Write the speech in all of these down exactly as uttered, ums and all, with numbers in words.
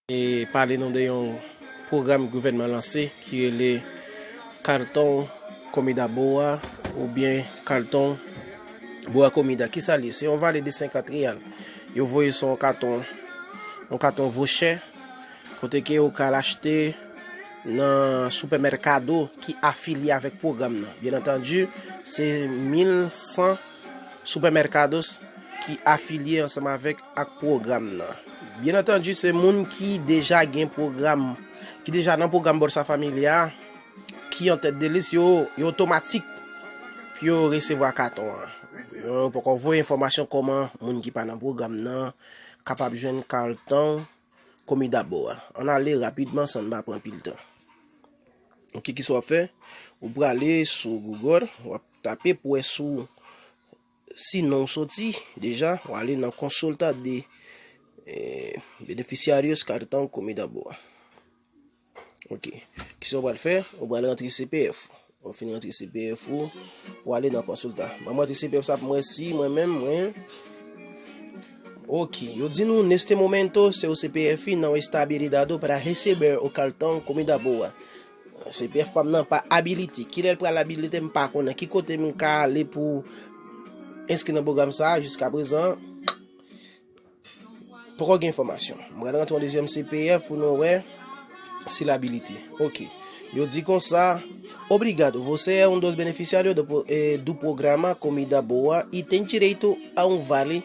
e pale nou de yon pwogram gouvènman lanse ki rele Cartão Comida Boa oubyen Cartão Boa Comida. Kisa l ye? Se yon vale de senkant reyal. Yo voye sou yon katon, yon katon vochè, kote ke ou ka al achte nan supermercado ki afilye avèk pwogram nan. Byen antandi, se mil san supermercados ki afilye ansanm avèk ak pwogram nan. Byen antandi, se moun ki deja gen pwogram, ki deja nan pwogram Bolsa Familia, ki an tèt de lis, yo, yo otomatik pou yo resevwa katon an. Yo poko voye enfòmasyon kòman moun ki pa nan pwogram nan kapab jwenn Cartão Comida Boa. Ann ale rapidman san n pa pran anpil tan. Ok, kisa w ap fè? Ou prale sou Google, w ap tape pou wè sou si non w soti deja, w ale nan consulta de eh, beneficiarios Cartão Comida Boa. Ok. Kisa w pral fè? Ou pral rantre C P F. Ou fin rantre C P F ou, ou ale nan consulta. Ban m rantre C P F sa pou mwen si mwen menm, mwen. Ok. Yo di nou, neste momento, seu C P F não está habilitado para receber o cartão Comida Boa. C P F pa m nan pa abilite. Kilè l pral abilite, m pa konnen. Ki kote m ka ale pou enskri nan pwogram sa a? Jiska prezan, poko gen enfòmasyon. M pral rantre yon dezyèm C P F pou nou wè si l abilite. Ok. Yo di konsa, obrigado, você é um dos beneficiários do, pro- eh, do programa Comida Boa e tem direito a um vale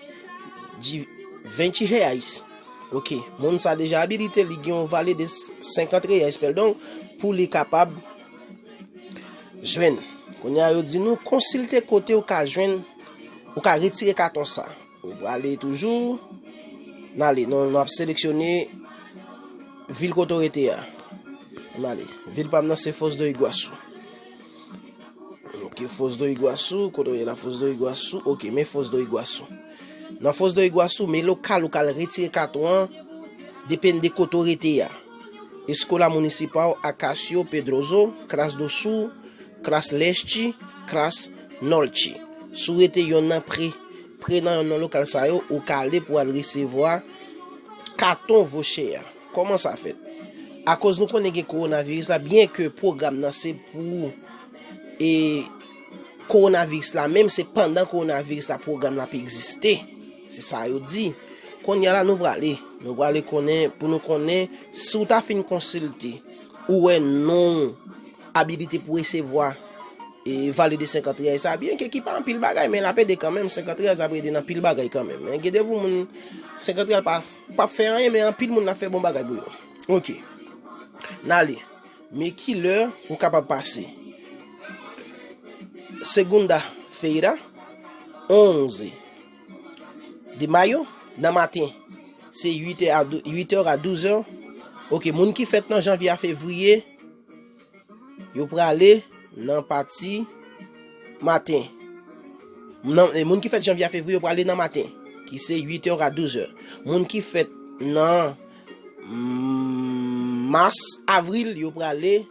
de vinte reais. Ok, moun sa deja abilite, li gen yon vale de senkant reyal, pèdon, pou li kapab jwenn. Kounye a, yo di nou, konsilte kote ou ka jwenn, ou ka retire katon sa. Ou prale toujou, n ale, nou, nou ap seleksyone vil kote w rete a. N ale, vil pa m nan se Foz do Iguaçu. Ok, Foz do Iguaçu, kote w ye la, Foz do Iguaçu, ok, men Foz do Iguaçu. Nan Foz do Iguaçu, men lokal ou ka al retire katon an, depende kote w rete a. Escola Municipal Acacio Pedroso, Cras do Sul, Cras Leste, Cras Norte. Si w rete yonn nan pre, pre nan yonn nan lokal sa yo, ou ka ale pou al resevwa katon vochè a. Kòman sa fèt? Akoz nou konnen gen kowonaviris la, byen ke pwogram nan se pou e kowonaviris la, menm se pandan kowonaviris la pwogram la ap egziste. Se sa yo di. Kounye a la nou prale. Nou prale konnen, pou nou konnen si w ta fin konsilte, ou wè non w abilite pou resevwa e vale de senkant riyal sa, byen ke ki pa anpil bagay, men l ap ede kanmenm. Senkant riyal sa ap ede nan pil bagay kanmenm. Men gen de pou moun, senkant riyal pa, pa fè anyen, men anpil moun l ap fè bon bagay pou yo. Ok. N ale. Men kilè ou kapab pase? Segunda-feira, onze de mayo, nan maten, se uit è a dou-, uit è a douz è. Ok, moun ki fèt nan janvye a fevriye, yo prale nan pati maten. Nan, e, moun ki fèt janvye a fevriye, yo prale nan maten, ki se uit è a douz è. Moun ki fèt nan, mm, mas, avril, yo prale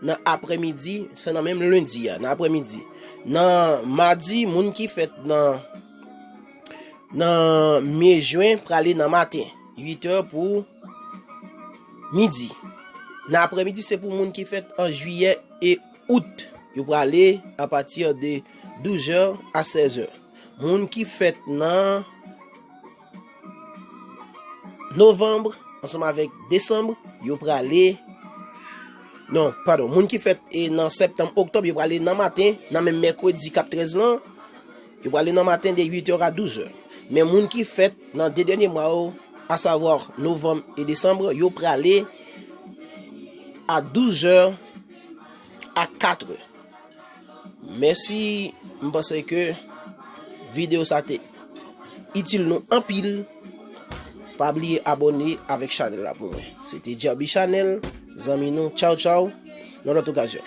nan aprèmidi, se nan menm lendi a, nan aprèmidi. Nan madi, moun ki fèt nan, nan me, jen, prale nan maten, uit è pou midi. Nan aprèmidi, se pou moun ki fèt an jiyè e out. Yo prale apati de douz è a sèz è. Moun ki fèt nan novanm ansanm avèk desanm, yo prale, non, padon, moun ki fèt, e, nan sèptanm, oktòb, yo prale nan maten, nan menm mèkredi k ap trèz lan, yo prale nan maten de uit è a douz è. Men moun ki fèt nan de dènye mwa yo, asavwa novanm e desanm, yo prale a douz è a kat è. Mèsi, m panse ke videyo sa te itil nou anpil. Pa bliye abòne avèk chanèl la pou mwen. Se te Djaby Chanèl, zanmi nou. Tchaw, tchaw. Nan lòt okazyon.